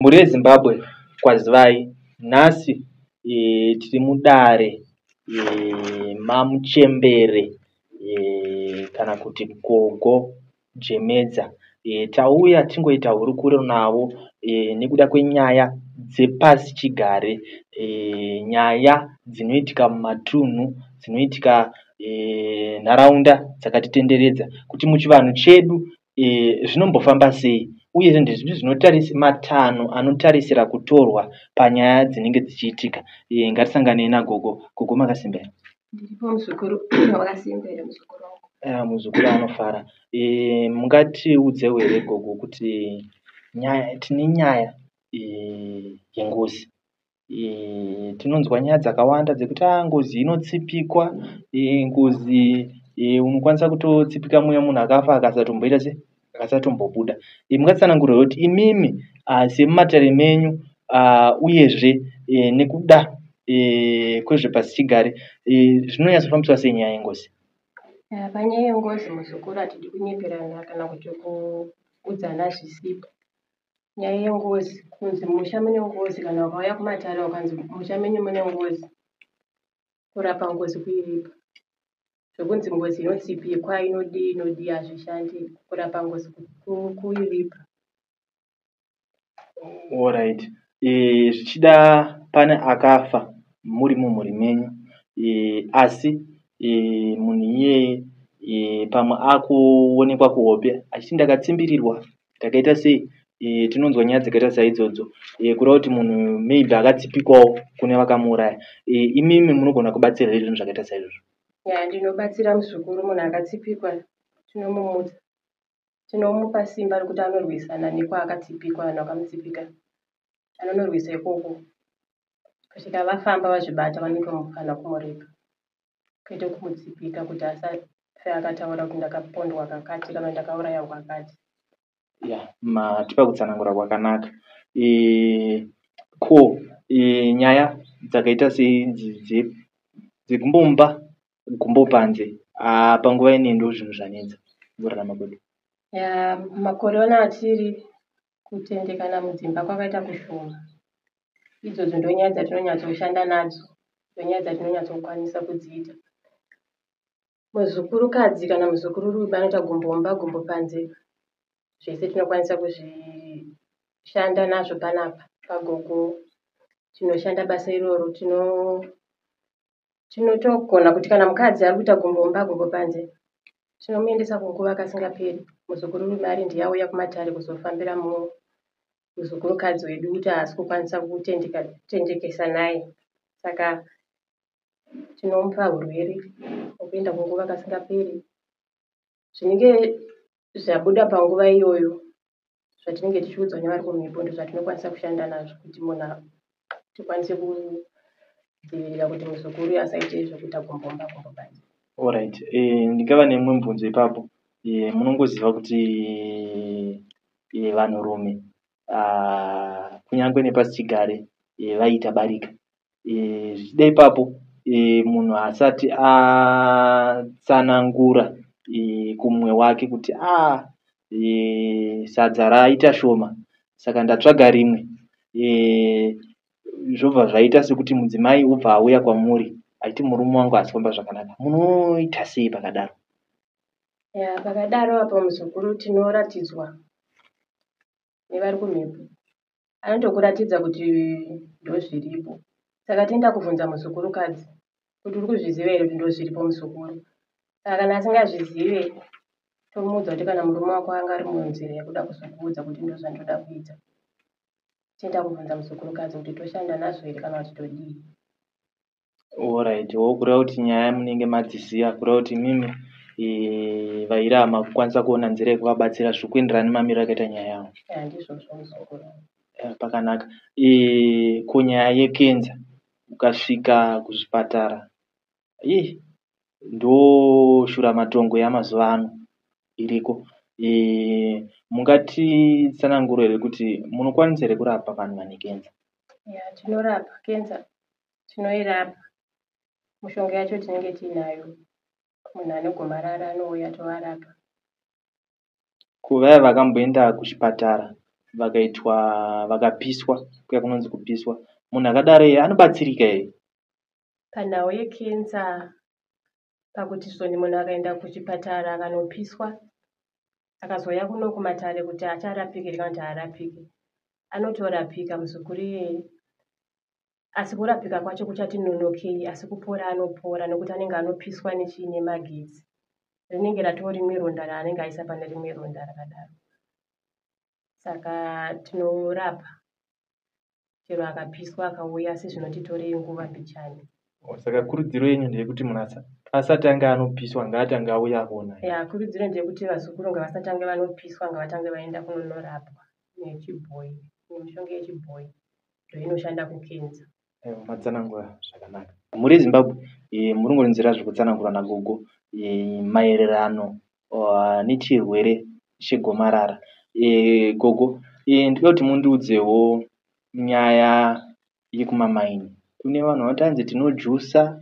Mhuri yeZimbabwe kwazivai, nhasi tiri mudare mamuchembere kana kuti gogo Jemedza. Tauya tingoita hurukuro navo nekuda kwenyaya dzepasi chigare, nyaya dzinoitika mumatunhu, dzinoitika nharaunda dzakatitenderedza kuti muchivanhu chedu zvinombofamba sei uye ndezvipi matanho anotarisira kutorwa panyaya dzinenge dzichiitika. Ngatisanganei nagogo. Gogo makasimba here? Ndiripo muzukuru, wakasimba here muzukuru wangu? Muzukuru anofara. Mungatiudzewo here gogo kuti nyaya, tine nyaya yengozi. Tinonzwa nyaya dzakawanda dzekuti ngozi inotsipikwa, ngozi unokwanisa kutotsipika mweya wemunhu akafa akasatomboita sei, akasatombobuda. Mungatsanangurira kuti imimi semumatare menyu uyezve nekuda kwezvepasichigare zvinonyatsofambiswa sei nyaya yengozi? Panyaya yengozi muzukuru hatidi kunyeperana kana kuti kuudzana zvisipo. Nyaya yengozi, kunzi musha mune ngozi kana ukauya kumatare ukanzi musha menyu mune ngozi, kurapa ngozi kuiripa. Zvekunzi ngozi inotsipikwa inodii inodii hazvishandi, kurapa ngozi kuiripa. Alright. Zvichida pane akafa muri mumhuri menyu asi munhu iyeye pamwe akuonekwa kuhope achiti ndakatsimbirirwa ndakaita sei, tinonzwa nyaya dzakaita saidzodzo, kureva kuti munhu maybe akatsipikwawo kune vakamuuraya. Imimi munogona kubatsira here zvinhu zvakaita saizvozvo? Ya, ndinobatsira muzukuru munhu akatsipikwa tinomumutsa. Tinomupa simba rekuti anorwisana nekwaakatsipikwa vanhu vakamutsipika. Anonorwisa ikoko kusvika vafamba vazvibata vanotomufanira kumuripa. Kwete kumutsipika kuti asafe akataura kuti ndakapondwa kakati kana ndakauraya kwakati. Ya, matipa kutsanangura kwakanaka. Ko nyaya dzakaita seidzi dzegumbo mumba gumbo panze, panguva ino ndo zvinhu zvanetsa mukurarama kwedu. Ya, makore ano atiri kutendekana mudzimba kwakaita kushoma. Idzodzo ndonyaya dzatinonyatsoshanda nadzo, ndonyaya dzatinonyatsokwanisa kudziita. Muzukurukadzi kana muzukururume anoita gumbo mumba gumbo panze, zvese tinokwanisa kuzvishanda nazvo panapa pagogo. Tinoshanda basa iroro, tinotogona kuti kana mukadzi ari kuita gumbo mumba gumbo panze, tinomuendesa kunguva kasingaperi. Muzukururume ari ndiye auya kumatare kuzofambira muzukurukadzi wedu kuti haasi kukwanisa kutendekesa naye. Saka tinomupa hurwere hwekuenda kunguva kasingaperi. Zvinenge zvabuda panguva iyoyo zvatinenge tichiudzwa nevari kumhepo ndozvatinokwanisa kushanda nazvo kuti munhu tikwanise kudzivirira kuti muzukuru asaite zvekuita gumbo mumba gumbo panze. Alright, ndingava nemumwe mubvunzo ipapo. Munongoziva kuti vanhurume kunyange nepasichigare vaiita barika. Zvichida ipapo munhu asati atsanangura kumumwe wake kuti sadza raita shoma saka ndatsvaga rimwe, zvobva zvaita sekuti mudzimai obva auya kwamuri achiti murume wangu haasi kufamba zvakanaka. Munoita sei pakadaro? Ya, pakadaro apo muzukuru tinoratidzwa nevari kumhepo. Anotokuratidza kuti ndozviripo. Saka tinoenda kubvunza muzukurukadzi kuti uri kuzviziva here kuti ndozviripo muzukuru. Saka kana asingazvizive tomuudza kuti kana murume wako anga ari munzira yekuda kuzokuudza kuti ndozvandoda kuita. Toenda kubvunza muzukurukadzi kuti toshanda nazvo here kana kuti todii. Alright, kureva kuti nyaya munenge madziziva, kureva kuti imimi vairama kukwanisa kuona nzira yekuvabatsira zviri kuenderana nemamiriro akaita nyaya yavo. Ya, ndizvozvo muzukuru. Pakanaka. Ko nyaya yekenza, ukasvika kuzvipatara ndo shuramatongo yamazuva ano iriko. Mungatitsanangura here kuti munokwanisa here kurapa vanhu vane kenza? Ya, tinorapa kenza, tinoirapa. Mishonga yacho tinenge tiinayo. Munhu ane gomarara anouya tovarapa. Kuvaya vakamboenda kuchipatara Vakaitwa vakapiswa kuya kunonzi kupiswa. Munhu akadaro iye anobatsirika here? Panhau yekenza, pakuti zvoni munhu akaenda kuchipatara akanopiswa, akazouya kuno kumatare kuti acharapika here kana kuti haarapiki, anotorapika muzukuru iyeye. Asi kurapika kwacho kuchati nonokei, asi kupora anopora nekuti anenge anopiswa nechii nemagetsi. Rinenge ratoo rimwe ronda raanenge aisa pane rimwe ronda rakadaro. Saka tinorapa chero akapiswa akauya, asi zvinotitorei nguva mbichani. Saka kurudziro yenyu ndeyekuti munhu asati anga anopiswa ngaatange auya kuona. Ya, kurudziro ndeyekuti vazukuru ngavasatange vanopiswa, ngavatange vaenda kunonorapwa nechibhoyi, nemishonga yechibhoyi ndoinoshanda kukenza. Aiwa, matsanangura zvakanaka. Mhuri yeZimbabwe, muri kungonzwira zviri kutsanangurwa nagogo maererano nechirwere chegomarara. Gogo, ndinoda kuti mundiudzewo nyaya yekumamaini. Kune vanhu vanoti hanzi tinojusa,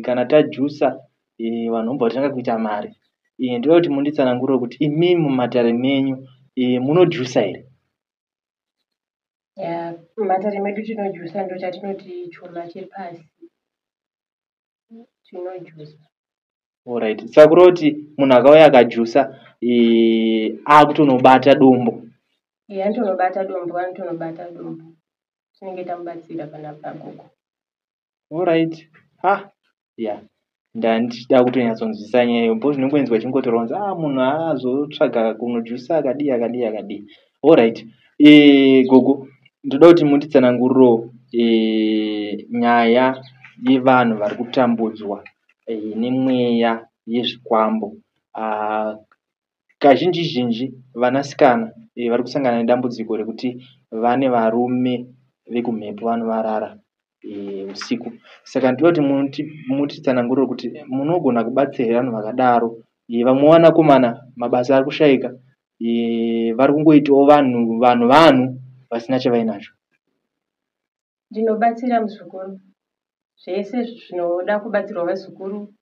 kana tajusa vanhu vobva vatanga kuita mari. Ndinoda kuti munditsanangurire kuti imimi mumatare menyu munojusa here? Ya, mumatare medu tinojusa, ndochatinoti chuma chepasi. Tinojusa. Alright. Saka kureva kuti munhu akauya akajusa akutonobata dombo. Iye anotonobata dombo, anotonobata dombo. Tinenge tamubatsira panapa gogo. Alright. Ha. Yeah. Ndandichida kutonyatsonzwisisa nyaya iyo because ndinongonzwa ichingotaurwa kunzi ah munhu azotsvaga kunojusa akadii akadii akadii. Alright. Gogo, ndoda kuti munditsanangurirewo nyaya yevanhu vari kutambudzwa nemweya yezvikwambo. Kazhinji zhinji vanasikana vari kusangana nedambudziko rekuti vane varume vekumhepo vanovarara usiku. Saka ndinoda kuti mutitsanangurire kuti munogona kubatsira here vanhu vakadaro. Vamwe vanakomana mabasa ari kushaika, vari kungoitawo vanhu vanhu vanhu vasina chavainacho. Ndinobatsira muzukuru. Zvese zvinoda kubatsirwa vazukuru,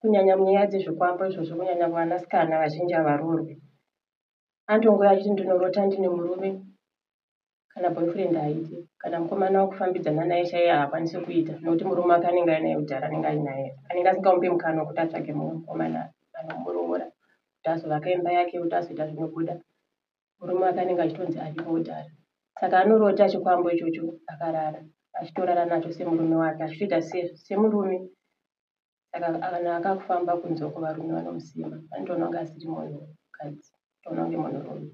kunyanya munyaya dzezvikwambo izvozvo, kunyanya kuvanasikana vazhinji havaroorwi. Anotongouya achiti ndinorota ndine murume, kana boyfriend haiti, kana mukomana wekufambidzana naye chaiye haakwanisi kuita nekuti murume wake anenge ainaye kudhara, anenge ainaye, anenge asingamupi mukana wekuti atsvage mumwe mukomana anomuroora kuti azovaka imba yake, kuti azoita zvinobuda. Murume wake anenge achitonzi aripo kudhara. Saka anorota chikwambo ichocho akarara, achitorara nacho semurume wake, achitoita semurume. Saka kana akakufamba kunze uko varume vanomusimba, vanotoona kunge asiri munhukadzi, toona kunge munhurume.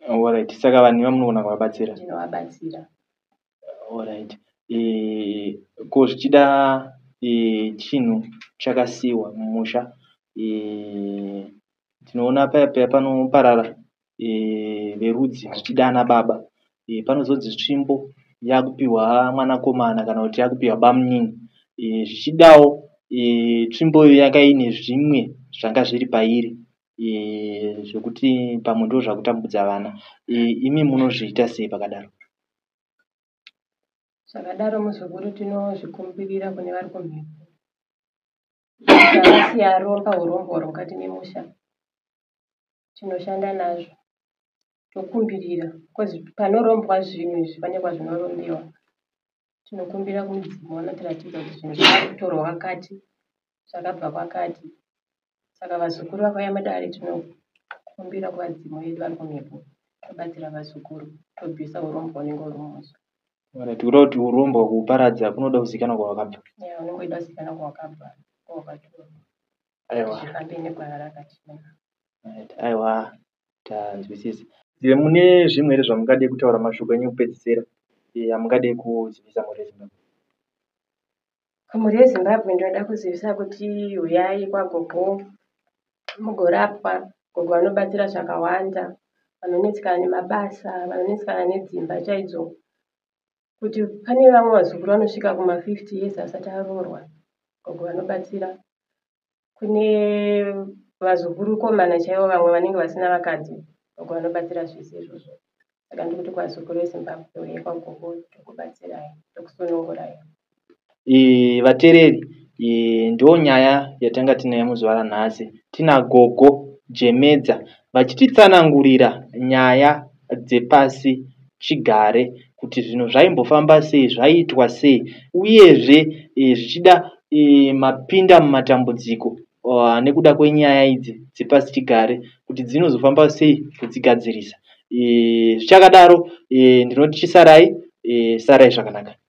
Alright. Saka vanhu ivava munogona kuvabatsira? Ndinovabatsira. Alright. Ko zvichida chinhu chakasiiwa mumusha, tinoona paya paya panoparara verudzi zvichida ana baba, panozonzi tsvimbo yakupiwa mwanakomana kana kuti yakupiwa bamunini. Zvichidawo tsvimbo iyo yanga ine zvimwe zvanga zviri pairi zvekuti pamwe ndozvakutambudza vana. Imi munozviita sei pakadaro? Zvakadaro muzukuru, tinozvikumbirira kune vari kumhepo. Akasiya aromba urombo huri mukati memusha. Tinoshanda nazvo, tokumbirira because panorombwa zvinhu izvi pane kwazvinorombewa. Tinokumbira kumudzimu vanotiratidza kuti zvinhu zvakatorwa kwakati, zvakabva kwakati. Saka vazukuru vakauya mudare, tinokumbira kuvadzimu vedu vari kumhepo, tobatsira vazukuru, tobvisa urombo hunenge huri mumusha. Alright, kureva kuti urombwa kuhuparadza kunoda kuzikanwa kwawakabva. Ya, unenge uchida kuzikanwa kwawakabva, kwawakatorwa. Aiwa. Zvifambe negwara rakachena. Right. Aiwa, tanzwisisa. Mune zvimwe here zvamungade kutaura, mashoko enyu ekupedzisira amungade kuzivisa mhuri yeZimbabwe? Kumhuri yeZimbabwe ndinoda kuzivisa kuti huyai kwagogo mugorapwa. Gogo vanobatsira zvakawanda, vanonetsekana nemabasa, vanonetsekana nedzimba chaidzo. Kuti pane vamwe vazukuru vanosvika kuma50 years asati aroorwa, gogo vanobatsira. Kune vazukuru komana chaivo vamwe vanenge vasina vakadzi, gogo vanobatsira zvese izvozvo. Saka ndiri kuti kuvazukuru veZimbabwe, uyai kwagogo, tokubatsirai, tokusunungurai. Vateereri, ndo nyaya yatanga tinayo muzuva ranhasi. Tina gogo Jemedza. vachititsanangurira nyaya dzepasi chigare kuti zvinhu zvaimbofamba sei, zvaiitwa sei uyezve zvichida mapinda mumatambudziko nekuda kwenyaya idzi dzepasi chigare kuti dzinozofamba sei kudzigadzirisa. Zvichakadaro ndinoti chisarai, sarai zvakanaka.